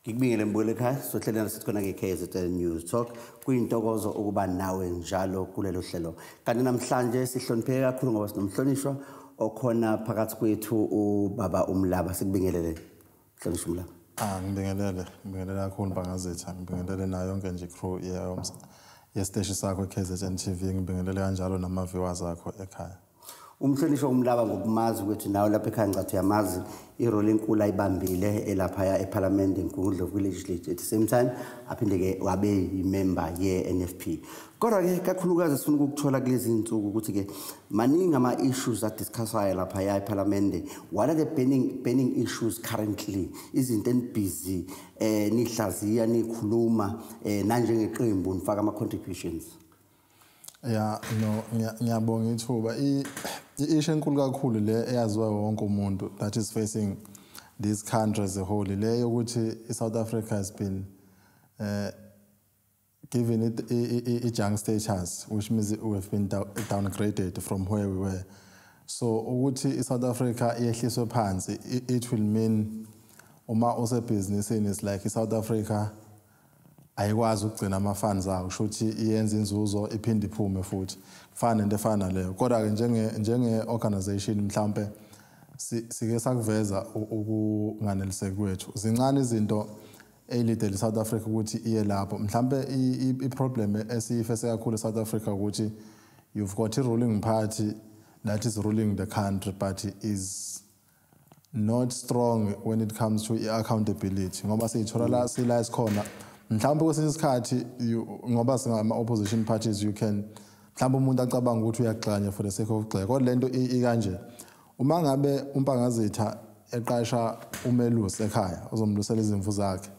Ngikubingele mbukeli ekhaya, sohlelana sithi khona nge-KZN News Talk. Kuyintokozo ukuba nawe njalo kulelo hlelo. Kanti namhlanje sihlonipheke kakhulu ngoba sinomhlonishwa okhona phakathi kwethu, ubaba uMlaba. Sikubingelele, mhlonishwa uMlaba. Ah, ngibingelele, ngibingelele kakhulu Mpangazitha, ngibingelele nayo yonke nje crew yesiteshi sakho KZN TV, ngibingelele kanjalo nama viewers akho ekhaya. Umhlonishwa uMlaba, ngokumazi kwethu nawe lapha ekhaya, ngicathi uyamazi i-role enkulu ayibambile elaphaya ephalamende eMgungundlovu kwi-legislature, at the same time aphinde-ke wabe yimember ye-NFP. Kodwa-ke kakhulukazi sifuna ukukuthola kulezi nsuku ukuthi-ke maningi ama-issues adiscusswayo laphaya ephalamende. What are the burning issues currently, izinto enibhizi nihlaziya, nikhuluma nanjengeqembu nifaka ama-contributions? Ya, no, ngiyabonga ithuba. I-issue enkulu kakhulu le eyaziwa wonke umuntu that is facing this country as a whole, le yokuthi i-South Africa has been given it a junk status, which means we've been downgraded from where we were. So ukuthi i-South Africa yehliswe phansi, it will mean uma usebhizinisini, it's like i-South Africa ayikwazi ukugcina ama-funds awo, kusho ukuthi iyenza inzuzo iphinde iphume futhi, kufana nento efana naleyo. Kodwa-ke njenge-organization mhlawumpe sike sakuveza ukunganeliseki kwethu. Zincane izinto ey'lidele i-South Africa ukuthi iye lapho. Mhlampe i-problem esiyifese kakhulu e-South Africa ukuthi you've got a ruling party that is ruling the country but is not strong when it comes to i-accountability, ngoba siyithola la sila esikhona. Mhlawumbe kwesinye isikhathi ngoba singama-opposition parties, you can mhlawumbe umuntu acabanga ukuthi uyagxanya for the sake of ukugxeka, kodwa lento ikanje: uma ngabe uMpangazitha eqasha umelusi ekhaya ozomlusela izimvu zakhe,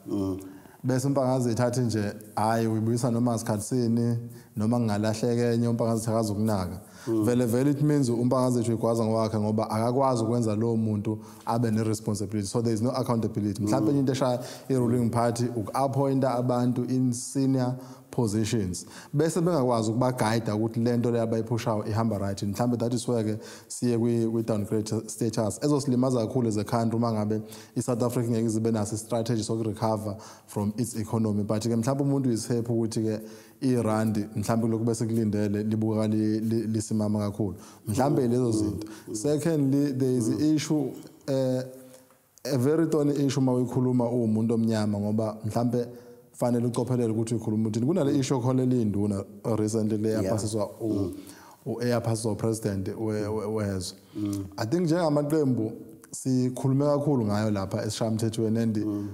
bese uMpangazitha athi nje, "Hayi, uyibuyisa noma ngasikhathi sini, noma ngingalahleka enye," uMpangazitha akazukunaka vele vele. It means uMpangazitha uyigwaza ngokwakhe, ngoba akakwazi ukwenza lowo muntu abe ne-responsibility, so there is no accountability. Mhlawumbe enye into eshaya i-ruling party uku-appointa abantu in senior positions bese bengakwazi ukuba-guide ukuthi lento le abayiphushayo ihamba right. Mhlawumbe that is where ke siye kwi-downgrade status ezosilimaza kakhulu as a country, uma ngabe i-South Africa ngeke izibe naso i-strategy soku-recover from its economy. But ke mhlawumbe umuntu is happy ukuthi ke irandi mhlawumbe lokhu bese kulindele libuka lisimama kakhulu, mhlawumbe lezo zinto. Secondly, there is issue, a very thorny issue uma uyikhuluma uwumuntu omnyama, ngoba mhlambe fanele ucophelele ukuthi uyikhuluma uthini. Kunale issue okholela induna recently le yaphasiswa eyaphasiswa upresident wezwe. I think njengamaqembu sikhulume kakhulu ngayo lapha esishayamthethweni, and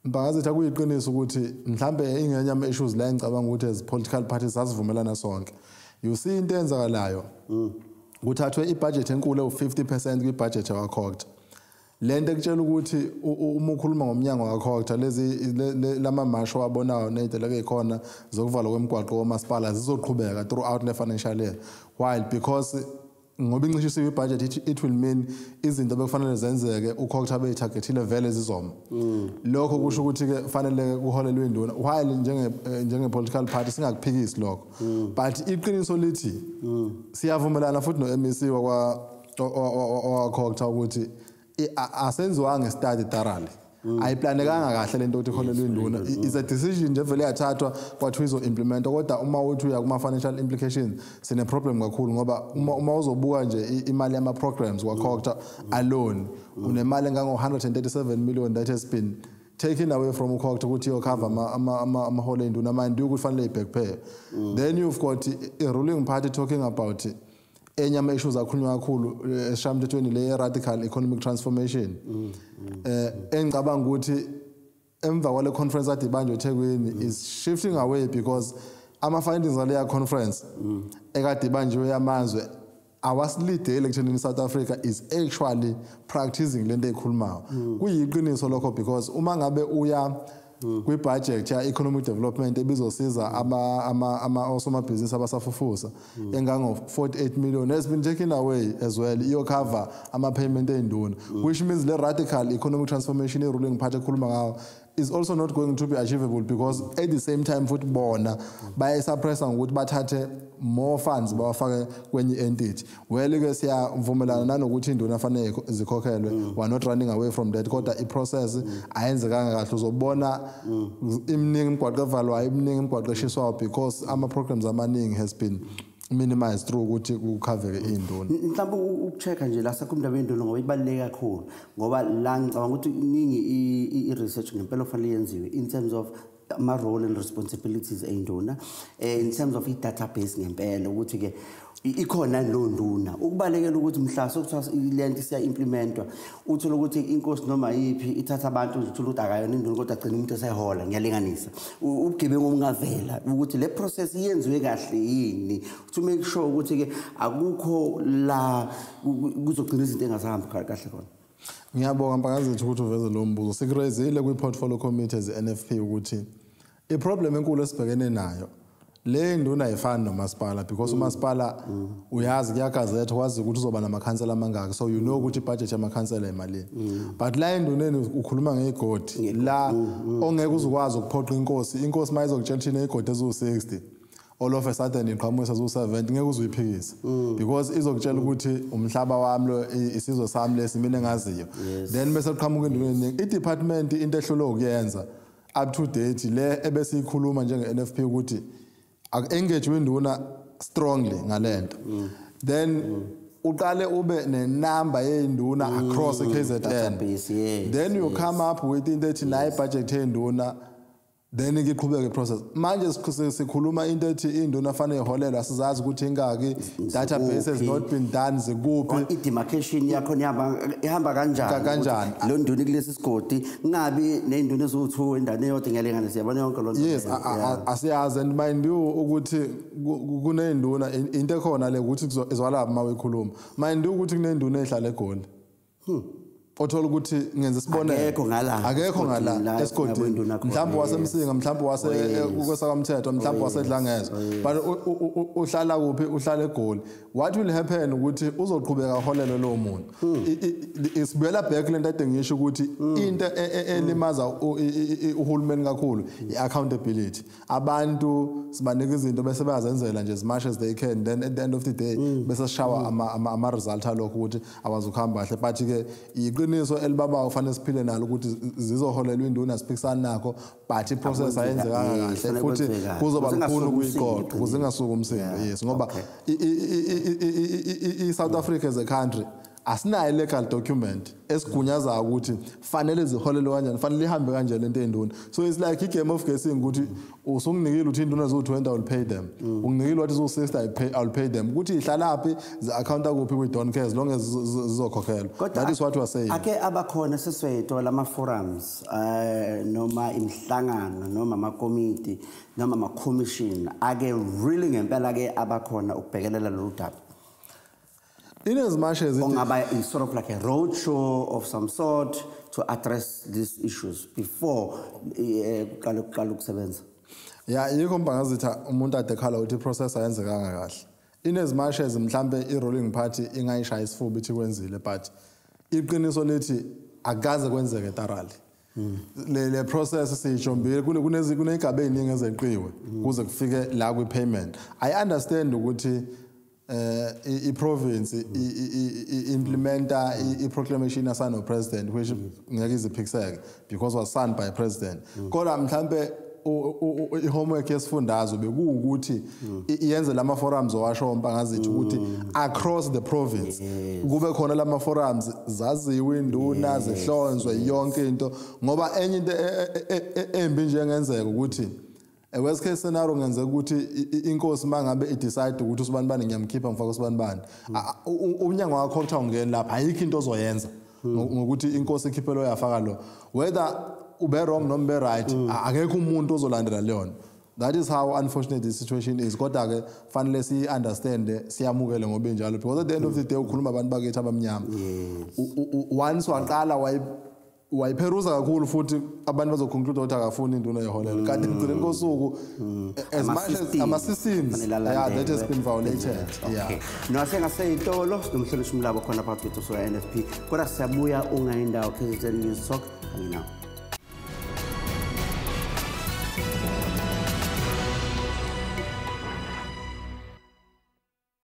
Mpangazitha, kuyiqiniso ukuthi mhlambe ingenye ama issues la engicabanga ukuthi as political parties sasivumelana sonke. You see, into eyenzakalayo, kuthathwe ibudget enkulu ewu-50% kwibudget yakwaCogta. Lento ekutshela ukuthi uma ukhuluma ngomnyango kaCogta, lezi lama masho wabonayo ney'teleka ey'khona zokuvalwa kwemigwaqo komasipala zizoqhubeka throughout le financial year, while because ngoba incishisiwe ibudget, it will mean izinto bekufanele zenzeke uCogta beyi-targethile vele zizoma. Lokho kusho ukuthi-ke fanele kuholelwe induna, while njenge-political party singakuphikisi lokho, but iqiniso lithi siyavumelana futhi no-MEC wakwaCogta ukuthi asenziwanga study thoroughly, ayiplanekanga kahle lento ukuthi iholelwe induna. Is a decision nje vele yathathwa kwathiwa izo-implementa, kodwa uma uthi uya kuma-financial implications, sine-problem kakhulu, ngoba uma uzobuka nje imali yama-programs kwaCogta alone, unemali engango-137 million that has been taken away from uCogta ukuthi iyokhava amaholo ey'nduna, mind you ukuthi fanele i-back pay. Then you've got i-ruling party talking about enye ama-issues akhulunywa kakhulu esishayamthethweni, le radical economic transformation, engicabanga ukuthi emva kwale conference ade ibanjwe eThekwini is shifting away, because ama-findings aleya conference ekade ibanjiwe yamazwe awasilideli ekuthenini South Africa is actually practicing lento eyikhulumayo. Kuyiqiniso lokho, because uma ngabe uya kwi-budget ya economic development ebizosiza ama osomabhizinisi abasafufusa engango 48 million has been taken away as well, iyo-cover ama payment ey'nduna, which means le radical economic transformation i-ruling party ekhuluma ngayo is also not going to be achievable because at the same time futhi bona bayisuppressa ngokuthi bathathe more funds bawafake kwenye entity. Well ke siyavumelana nanokuthi induna fanele zikhokhelwe, we are not running away from that, kodwa i-process ayenzekanga kahle. Uzobona iminingi imigwaqo evalwayo, iminingi imigwaqo eshiswayo because ama-programs amaningi has been minimized through ukuthi kukhaveke induna. Mhlawumbe ukuchecka nje la sakhuluma induna ngoba ibaluleke kakhulu, ngoba la ngicabanga ukuthi iningi i-research ngempela ofanele yenziwe in terms of ama role and responsibilities eyinduna, in terms of i-database ngempela ukuthi ke ikhona lo nduna, ukubalekela ukuthi mhla sokuthiwa lento siya-implementwa uthole ukuthi inkosi noma yiphi ithatha abantu, uthola ukuthi akayona induna kodwa agcina umuntu esehola. Ngiyalinganisa ubugebengu obungavela ukuthi le process yenziwe kahle yini to make sure ukuthi ke akukho la kuzogcina izinto engasahambi kahle khona. Ngiyabonga Mpakazethu ukuthi uveze lo mbuzo. Sikurezile kwi-portfolio committee ze-NFP ukuthi i-problem enkulu esibhekene nayo le nduna ayifani nomasipala, because umasipala uyazi kuyagazetha, wazi ukuthi uzoba namakhansela amangaki, so you know ukuthi ibudget yamakhansela imalini. But la enduneni ukhuluma ngegodi la ongeke uzukwazi ukuphoqa inkosi. Inkosi mayizokutshela thina igodi eziwu-60, all of a sudden iqhamuka sezu-70, ngeke uzuyiphikisa because izokutshela ukuthi umhlaba wami lo, isizwe sami lesi, mina engaziyo. Then bese kuqhamuka induna eningi. I-department into ehlulwe ukuyenza up to date le ebesiyikhuluma njenge-NFP ukuthi aku-engage induna strongly ngalento, then uqale ube nenamba yeyinduna across i-KZN, database, yes, then you come up with into ethi nayi budget yeyinduna, then iqhubeke process. Manje sikhuluma into ethi induna fanele iholelwe, asizazi ukuthi ingaki, database has not been done, zikuphi, i-demarcation yakho ihamba kanjani, kanjani lo nduna kulesi sigodi, kungabi ney'nduna eziwu-2 endaweni eyodwa. Ngiyalingana, siyabona yonke loo nto. Yes, asiyazi. And mind you ukuthi kuney'nduna, into ekhona le ukuthi izwala uma uyikhuluma, mind you ukuthi kuney'nduna ey'hlala eGoli, othola ukuthi ngenza isibonelo, akekho ngala, akekho ngala esigodini, mhlawumbe wasemsinga, mhlawumbe wase kwesakamthetho, mhlawumbe wasedlangezwe, but uhlala kuphi? Uhlala eGoli. What will happen ukuthi uzoqhubeka aholele lo muntu. Isibuyela back lento ade ngisho ukuthi into elimaza uhulumeni kakhulu i-accountability. Abantu sibanika izinto bese bayazenzela nje as much as they can, then at the end of the day bese sishawa ama result alokho ukuthi awazukuhamba kahle. But ke iqiniso elibabayo kufanele siphile nalo ukuthi zizoholelwa induna, siphikisana nakho, but i-process ayenzekanga kahle futhi kuzoba lukhulu ukuyiqoqa ukuze ingasuki umsindo. Yes, ngoba i-South Africa as a country asinayo legal document esigunyazayo ukuthi fanele ziholelwe kanjani, fanele ihambe kanjani lento eyinduna. So it's like a game of guessing ukuthi usunginikile uthi induna ziwu-20, I will pay them, unginikile wathi ziwu-60, I will pay them, ukuthi ihlalaphi, zi-accounta kuphi, we don't care as long as zizokhokhelwa. That is what we are saying. Ake abakhona seswetho lama-forums, noma imihlangano, noma amakomiti, noma ama-commission ake really ngempela ke abakhona ukubhekelela lolu daba? In as much as it ongaba is sort of like a roadshow of some sort to address these issues before kuqala kuqala ukusebenza. Yeah, yikho Mpangazitha umuntu ade khala ukuthi i-process ayenzekanga kahle. In as much as mhlambe i-ruling party ingayishaya isifuba ithi kwenzile, but iqiniso lethi akaze kwenzeke thoroughly. Le process siyijombile, kunezigaba eziningi ezeqiwe kuze kufike la kwi-payment. I understand ukuthi i-province implementa i-proclamation asano president, which ngeke iziphikiseke because was signed by president, kodwa mhlambe i-homework yesifundazwe bekuwukuthi iyenze lama forums owasho Mpangazithi ukuthi across the province kube khona lama forums, zaziwe induna, zihlonzwe yonke into, ngoba enye into embi nje engenzeka ukuthi a worst case scenario ngenzeka ukuthi inkosi mangabe i-decide ukuthi usibani bani ngiyamkhipha ngifaka usibani bani, umnyango wakho kuthiwa ungeni lapha, ayikho into ozoyenza ngokuthi inkosi ikhiphe lo yafaka lo, whether ube wrong noma ube right, akekho umuntu ozolandela leyona. That is how unfortunate the situation is. Kodwa ke fanele si understand, siyamukele ngoba injalo, because at the end of the day ukhuluma abantu bakithi abamnyama. Once waqala wayipheruza kakhulu futhi abantu bazoconclude ukuthi akafuni induna yeholela, kanti ekugcineni kosuku as much as ama-systems, yeah, that has been violated. Yeah. Nowasengaseyitolo sinomhlonishwa uMlaba khona phakathi kwethu so NFP, kodwa siyabuya ungayindawo. KZN News Talk kanye nawe.